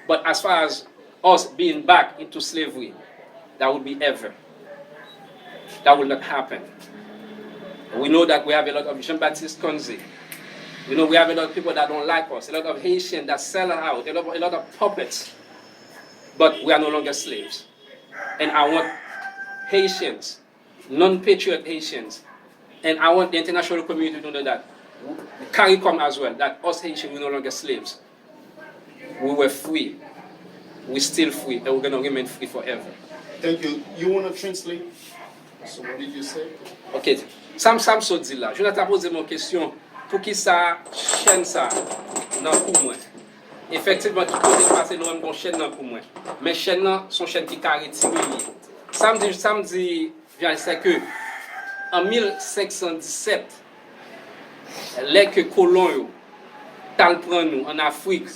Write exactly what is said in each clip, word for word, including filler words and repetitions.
But as far as us being back into slavery, that would be ever. That will not happen. We know that we have a lot of Jean-Baptiste Konze. We know we have a lot of people that don't like us, a lot of Haitians that sell out, a lot, a lot of puppets. But we are no longer slaves. And I want Haitians, non-patriot Haitians, and I want the international community to know that, CARICOM as well, that us Haitians, we no longer slaves. We were free. We still free, and we're gonna remain free forever. Thank you. You wanna translate? So what did you say? Ok. Sa m, sa m sot di la. Jonathan poze m yon kesyon. Poukisa chèn sa nan kou mwen? Efektivman, ki kote l pase, nou wè m gon chèn nan kou mwen. Men chèn nan, se yon chèn ki ka retire li. Sa m di, sa m di, Vial, se ke an mil senk san disèt, lè ke kolon yo t al pran nou ann Afrik,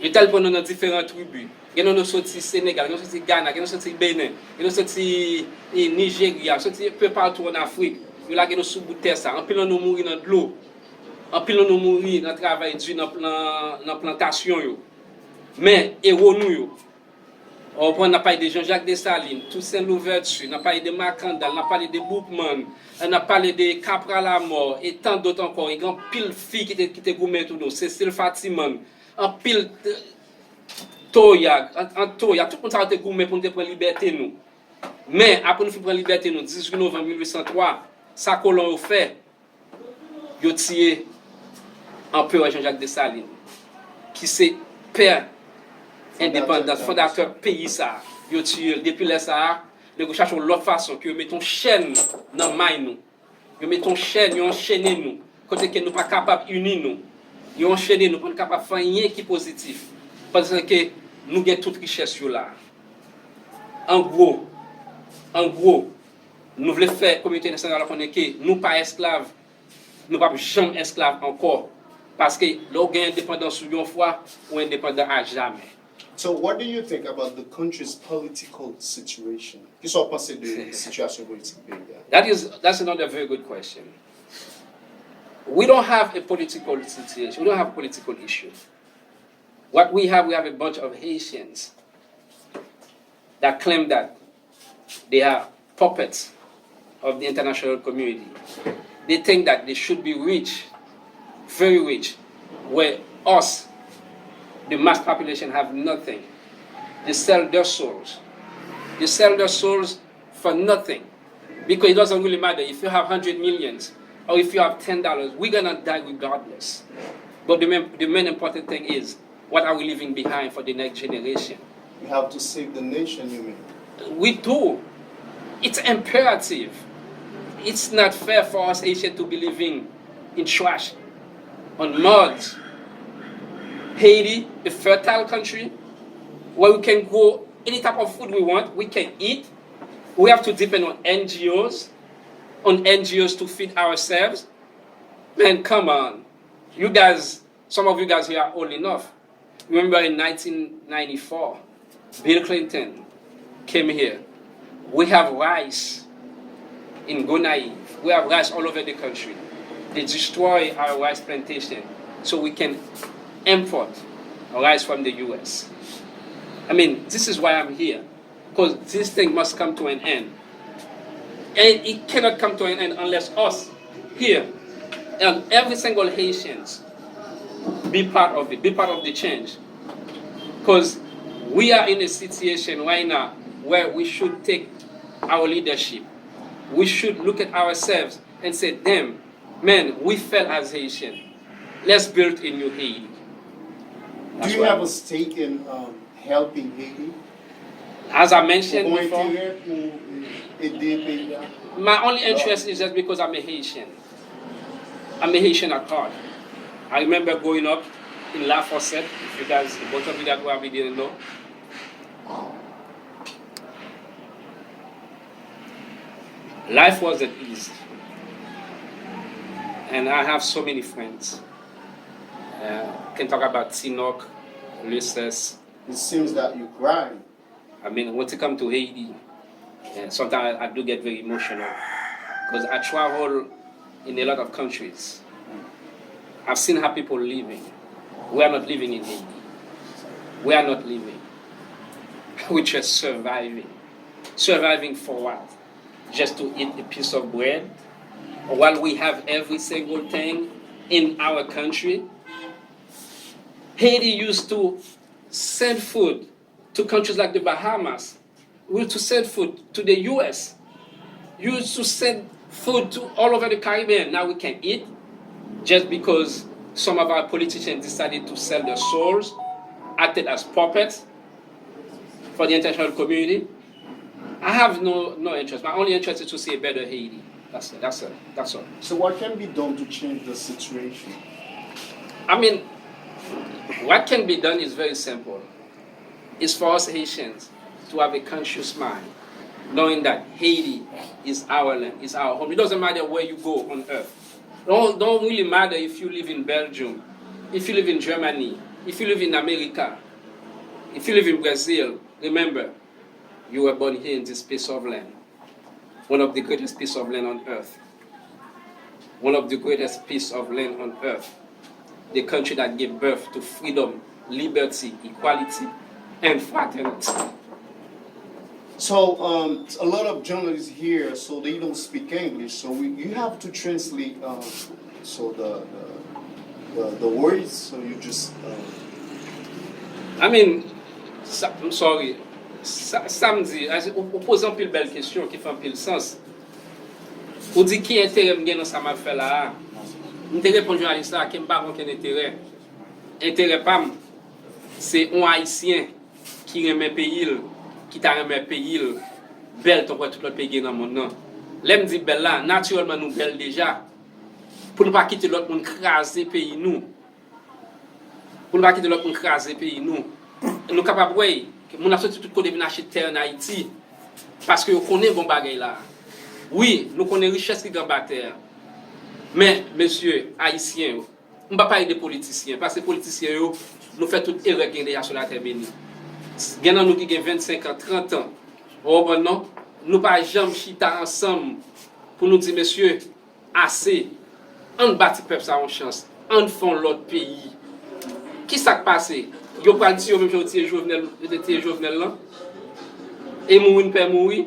yo t al pran nou nan diferan tribi. Gen nou, nou soti Senegal, gen nou soti Gana, gen nou soti Benen, gen nou soti, e, Nijerya, soti pe patou ann Afrik. Yo lage nou sou bout tè sa. Anpil nan nou mouri nan dlo. Anpil nan nou mouri nan travay di nan, nan, nan plantasyon yo. Men, ewo nou yo, w konprann, n ap pale de Jean-Jacques Dessalines, Toussaint Louverture, n ap pale de Makandal, n ap pale de Boukman, n ap pale de Capra Lamort, e tant d'autres encore. E gen anpil fi ki te, ki te goumen pou nou. Cécile Fatiman, anpil, eh, Toya, Ant-, Ant Toya, tout moun sa yo te goumen pou nou te pran libète nou. Men, apre nou fin pran libète nou, dizuit novanm mil uit san twa, sa kolon yo fè, yo tiye Anperè Jean-Jacques Dessalines, ki se pè endepandans, fondatè peyi sa a. Yo tiye l. Depi lè sa a, nèg yo chache yon lòt fason, ke yo mete yon chèn nan may nou. Yo mete yon chèn, yo anchene nou. Kote ke nou pa kapab ini nou. Yo anchene nou, pa n kapab fè anyen ki pozitif. Pandan ke nou gen tout richès yo la. An gwo, an gwo, nou vle fè kominote entènasyonal la konnen ke nou pa esklav, nou p ap janm esklav ankò. Paske lè w gen endepandans ou yon fwa, ou endepandan a jamè. So, what do you think about the country's political situation? Kisa w panse de sitiyasyon politik peyi a? That is, that's another very good question. We don't have a political situation. We don't have a political issue. What we have, we have a bunch of Haitians that claim that they are puppets of the international community. They think that they should be rich, very rich, where us, the mass population, have nothing. They sell their souls. They sell their souls for nothing. Because it doesn't really matter if you have hundred millions or if you have ten dollars, we're gonna die regardless. But the main, the main important thing is, what are we leaving behind for the next generation? We have to save the nation, you mean? We do. It's imperative. It's not fair for us Haitians to be living in trash, on mud. Haiti, a fertile country where we can grow any type of food we want, we can eat. We have to depend on N G Os, on N G Os to feed ourselves. Man, come on. You guys, some of you guys here are old enough. Remember in nineteen ninety-four, Bill Clinton came here. We have rice in Gonayiv. We have rice all over the country. They destroy our rice plantation so we can import rice from the U S. I mean, this is why I'm here. Because this thing must come to an end. And it cannot come to an end unless us here and every single Haitians be part of it, be part of the change. Because we are in a situation right now where we should take our leadership. We should look at ourselves and say, damn, man, we fail as Haitian. Let's build a new Haiti. Do you have a stake in, um, helping Haiti? As I mentioned before, my only interest is just because I'm a Haitian. I'm a Haitian at heart. I remember growing up in La Fossette, if you guys, a bunch of you that probably didn't know. Life wasn't easy. And I have so many friends. Uh, can talk about Tinok, Luces. It seems that you cry. I mean, when it come to Haiti, uh, sometimes I do get very emotional because I travel in a lot of countries. I've seen how people living. We are not living in Haiti. We are not living. We're just surviving. Surviving for what? Just to eat a piece of bread? While we have every single thing in our country? Haiti used to send food to countries like the Bahamas. We used to send food to the U S. You used to send food to all over the Caribbean. Now we can't eat just because some of our politicians decided to sell their souls, acted as puppets for the international community. I have no, no interest. My only interest is to see a better Haiti. That's it. That's it. That's all. So what can be done to change the situation? I mean, what can be done is very simple. It's for us Haitians to have a conscious mind, knowing that Haiti is our land, is our home. It doesn't matter where you go on earth. Don't, don't really matter if you live in Belgium, if you live in Germany, if you live in America, if you live in Brazil. Remember, you were born here in this piece of land, one of the greatest piece of land on earth, one of the greatest piece of land on earth, the country that gave birth to freedom, liberty, equality, and fraternity. So um, a lot of journalists here, so they don't speak English, so we, you have to translate um, so the, the, the, the words, so you just um, I mean, sa, I'm sorry. Sa, sa m di, ou, ou poze anpil bèl kesyon ki fè anpil sans. Ou di ki enterè m gen nan sa m ap fè la a? M te reponn jounalis la ke m pa gen okenn enterè. Enterè pa m, se yon Ayisyen ki renmen peyi l, ki ta renmen peyi l bèl tankou tout lòt peyi gen nan mond nan. Lè m di bèl la, natirèlman nou bèl deja. Pou nou pa kite lòt moun kraze peyi nou. Pou nou pa kite lòt moun kraze peyi nou. Nou kapab wè, moun ap soti tout kote vin achte tè ann Ayiti, paske yo konnen bon bagay la. Wi, nou konnen richès ki gen anba tè a. Men, mesye, Ayisyen yo, m pa pale de politisyen, paske politisyen yo, nou fè tout erè ki gen deja sou latè beni. Gen nan nou ki gen vennsenk an, trant an, ou konprann non? Nou pa janm chita ansanm pou nou di, mesye, ase, ann ba ti pèp sa yon chans, ann fè yon lòt peyi. Kisa k pase? Yo pral tiye yo menm jan yo tiye Jovenel, yo te tiye Jovenel lan? E mouri n pè mouri?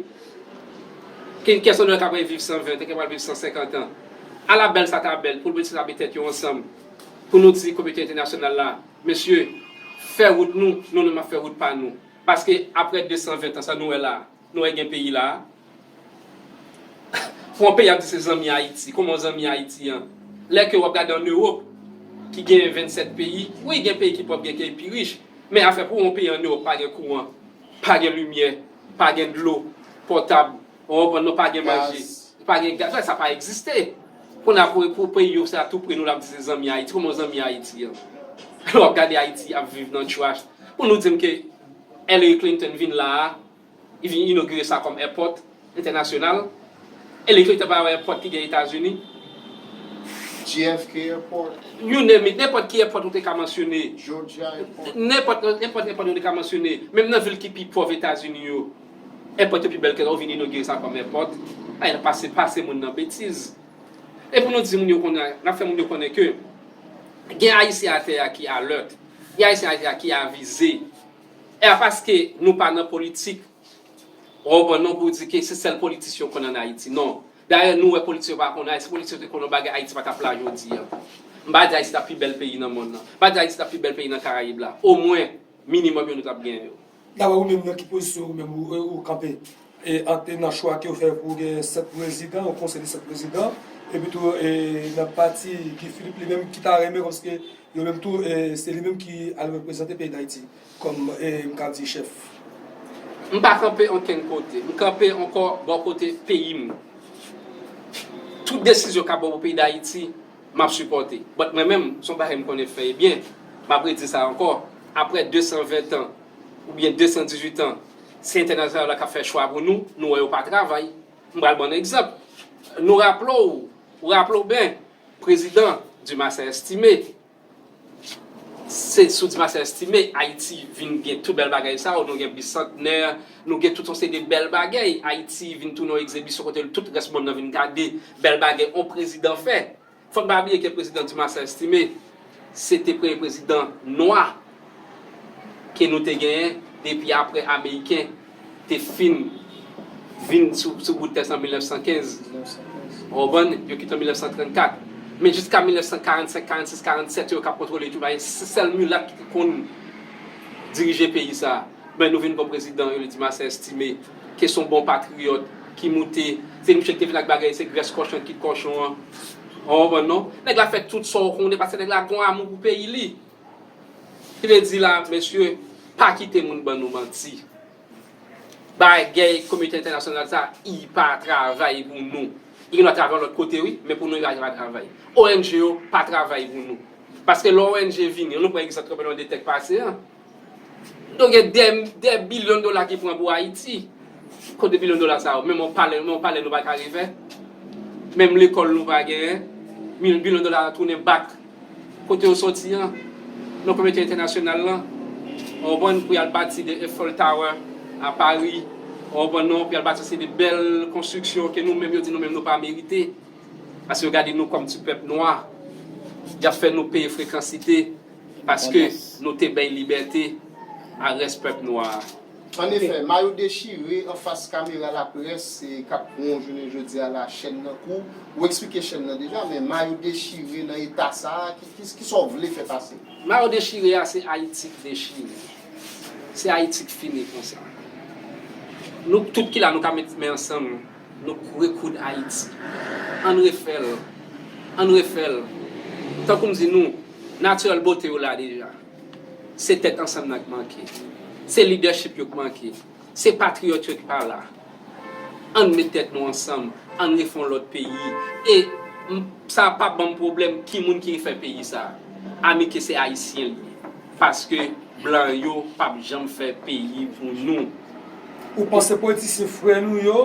Ki, kèson nou kapab viv san ven, te kapab viv san senkant an? Ala bèl sa ta bèl, pou nou mete tèt yo ansanm, pou nou di kominote entènasyonal la, mesye, fè wout nou, nou, nou menm n ap fè wout pa nou. Paske apre de san ven an, sa nou wè la, nou wè gen peyi la a. Pou yon peyi ap di se zanmi Ayiti, kòman w zanmi Ayiti an? Lè ke w ap gade ann Ewòp, ki gen vennsèt peyi, wi, gen peyi ki pòv, gen peyi ki pi rich, men afè pou yon peyi ann Ewòp pa gen kouran, pa gen limyè, pa gen dlo pòtab, ou konprann non, pa gen manje, pa gen gaz, sa pa egziste. Kounye a pou, pou peyi yo se a tou pre nou, l ap di se zanmi Ayiti, kòman w zanmi Ayiti an? Lè w ap gade Ayiti ap viv nan trash, pou nou di m ke Hillary Clinton vin la a, li vin inogire sa kòm airport entènasyonal. Hillary Clinton pa yon airport ki gen Etazini. J F K Airport. You name it, nenpòt ki airport ou te ka mansyone. Georgia Airport. Nenpòt, nenpòt airport ou te ka mansyone. Menm nan vil ki pi pòv Etazini yo, airport yo pi bèl ke sa, ou vin inogire sa kòm airport. Ay, pase, pase moun nan betiz. E pou nou di moun yo konnen, n ap fè moun yo konnen ke gen Ayisyen atè a ki alert, gen Ayisyen atè a ki avize. E a paske nou pa nan politik, ou konprann non, pou di ke se sèl politisyen yo konn ann Ayiti. Non. Dayè, nou wè politisyen yo pa konn Ayiti. Si politisyen yo te konn yon bagay, Ayiti pa t ap la jodi a. M pa di Ayiti t ap pi bèl peyi nan mond nan. M pa di Ayiti t ap pi bèl peyi nan Karayib la. Omwen, minimòm yo nou t ap genyen yo. Dabò ou menm nan ki pozisyon ou menm ou, ou kanpe e, ant nan chwa ke yo fè pou gen sèt prezidan, yon konsèy de sèt prezidan, epi tou e, nan pati Guy Philippe li menm ki ta renmen kòmsi yo menm tou e, se li menm ki al reprezante peyi Dayiti kòm e, m ka di chèf. M pa kanpe okenn kote. M kanpe ankò bò kote peyi m. Tout desizyon k ap bon pou peyi Dayiti, m ap sipòte. But mwen menm, se yon bagay m konnen fè e byen, m ap redi sa ankò, apre de san ven tan, oubyen de san dizuit an, se entènasyonal la k ap fè chwa pou nou, nou wè yo pa travay. M pral ban n egzanp. Nou raple w, ou raple w byen, prezidan Dumarsais Estimé, se sou Dumarsais Estimé, Ayiti vin gen tout bèl bagay sa yo, nou gen Bisantnè, nou gen tout yon seri de bèl bagay, Ayiti vin tounen yon egzibisyon kote tout rès mond nan vin gade bèl bagay yon prezidan fè. Fò n pa bliye ke prezidan Dumarsais Estimé, se te premye prezidan nwa ke nou te genyen depi apre Ameriken te fin vin sou, sou bout tè sa an mil nèf san kenz. Ou konprann? Yo kite an mil nèf san trannkat. Men jiska mil nèf san karannsenk, karannsis, karannsèt, yo k ap kontwole tou, pa gen sèl milat ki te konn dirije peyi sa a. Men nou vin gon prezidan, Euly Dumarsais Estimé, ke se yon bon patriyòt, ki moute, se misye ki te vin ak bagay, se grès kòchon, kit kòchon an. Ou konprann non? Nèg la fè tout sa w konnen, paske nèg la gon amou pou peyi li. Ki vle di la, mesye, pa kite moun ban nou manti. Bagay kominote entènasyonal sa, li pa travay pou nou. Li gen dwa travay lòt kote, wi, men pou nou, li pa, li pa travay. O N G yo pa travay pou nou. Paske lè O N G vini, nou pran egzanp tranblemanntè k pase an. Donk, gen dè, dè bilyon dola ki pran pou Ayiti. Kote bilyon dola sa yo? Menm yon palè, menm yon palè nou pa ka refè. Menm lekòl nou pa genyen. Mil bilyon dola tounen bak. Kote yo soti an? Nan kominote entènasyonal lan. Ou konprann? Pou y al bati de Eiffel Tower a Pari. Ou konprann non? Pou y al bati se de bèl konstriksyon ke nou menm, yo di nou menm nou pa merite. Paske yo gade nou kòm ti pèp nwa. Y ap fè nou peye frekansite. Paske nou te bay libète a rès pèp nwa a. Annefè, mayo dechire anfas kamera laprès k ap pran jounen jodi a la, chèn nan kou. Ou eksplike chèn nan deja, men mayo dechire nan eta sa a, ki, ki, ki sa w vle fè pase? Mayo dechire a, se Ayiti k dechire. Se Ayiti k fini konsa. Nou tout ki la, nou ka met men ansanm, nou rekoud Ayiti. Ann refè l. Ann refè l. Tankou m di nou, natural beauté yo la deja. Se tèt ansanm nan k manke. Se lidèchip yo k manke. Se patriyòt yo k pa la. Ann met tèt nou ansanm, ann refè yon lòt peyi. E m, sa pa ban m pwoblèm ki moun ki fè peyi sa. Amike se ayisyen li ye. Paske blan yo p ap janm fè peyi pou nou. Ou panse politisyen frè nou yo?